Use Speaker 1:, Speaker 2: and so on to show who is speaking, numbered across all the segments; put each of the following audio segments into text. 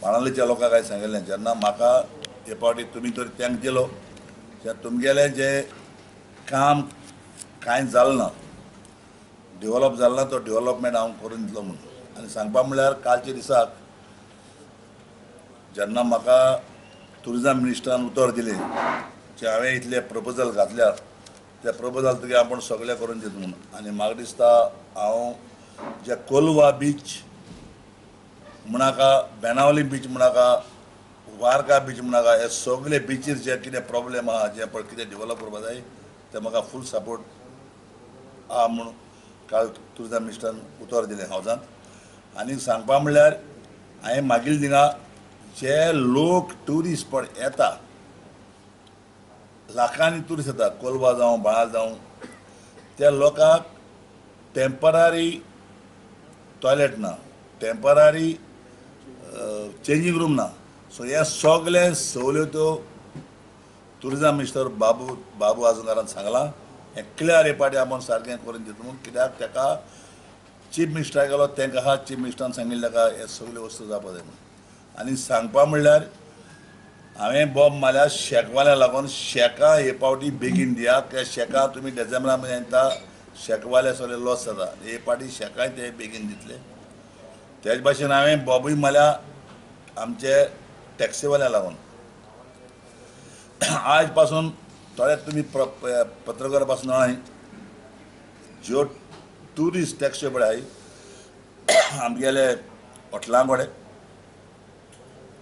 Speaker 1: बाणावलेच्या लोकांक हांवें सांगिल्लें जेन्ना म्हाका हे फावटी तुमी तर तेंक दिलो तुमगेलें जें काम कांय जालें ना, डेव्हलप जालें ना, तो डेव्हलपमेंट हांव करून दितलो म्हणून. आनी सांगपा म्हणल्यार कालच्या दिसाक जेन्ना म्हाका ट्युरिजम मिनिस्टरान उतर दिलें जे हांवें इतले प्रपोजल घातल्यार ते प्रपोजल तुगे आपूण सगळें करून दिता म्हणून. आनी म्हाका दिसता हांव जे कोलवा बीच म्हणाका, बेनावली बीच म्हणाका, वार्का बीच म्हणाका, हे सगळे बिचीर जे कितें प्रॉब्लेम आहा, जे पळय कितें डेव्हलप करपा जाय ते म्हाका फूल सपोर्ट आहा म्हूण काल ट्युरिजम मिनिस्टरान उतर दिलें हावजांत. आनी सांगपा म्हणल्यार हांवें मागील दिना जे लोक ट्युरिस्ट स्पॉट येता, लाखांनी ट्युरिस्ट येता कोलवा जावं बाळा जावं, त्या लोकांक टेम्पररी टॉयलेट ना, टेम्पररी चेंजींग रूम ना. सो हे सगळे सवलत्यो ट्युरिजम मिनिस्टर बाबू बाबू आजगारान सांगलां हें क्लियर हे पाटी आपूण सारकें करून दिता म्हणून. कित्याक ताका चीफ मिनिस्टरा गेलो तांकां आहा चीफ मिनिस्टरान सांगिल्लें ताका हे सगल्यो वस्तू जावपा जाय म्हणून. आनी सांगपा म्हणल्यार हांवें बॉब मारल्या शेकवाल्या लागून, शेकां हे फावटी बेगीन दिया, त्या शेकां तुमी डिसेंबरा म्हयन्यान येता शेकवाले सगळे लॉस जाता, हे फावटी शेकांय ते बेगीन दितले. तेच भाशेन हांवें बॉबूय मारल्या आमचे टॅक्सीवाल्या लागून. आज पासून थोडे तुमी पत्रकार पासून न्हय ज्यो ट्युरिस्ट टॅक्सी पळय आहाय आमगेले हॉटेलां कडेन,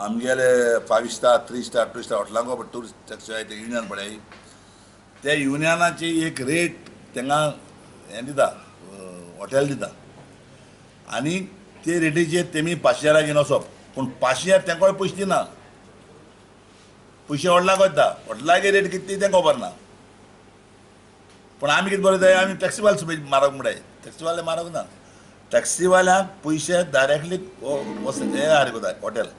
Speaker 1: आमगेले 5 स्टार 3 स्टार 2 स्टार हॉटेलांक ट्युरिस्ट टॅक्सी आहाय ते युनियन पळय, ते युनियनाची एक रेट तांकां हें दिता, हॉटेल दिता आनी ते रेटीचेर तेमी पाशेरा घेवन वचप, पूण पाशेर तांकां पयशे दिना, पयशे हॉटेलाक वता, हॉटेलागे रेट कितली तें खबर ना. पूण आमी कितें बरयताय, आमी टॅक्सीवाले मारक म्हणटाय, टॅक्सीवाले मारक ना, टॅक्सीवाल्यांक पयशे डायरेक्टली हे हार करता हॉटेल.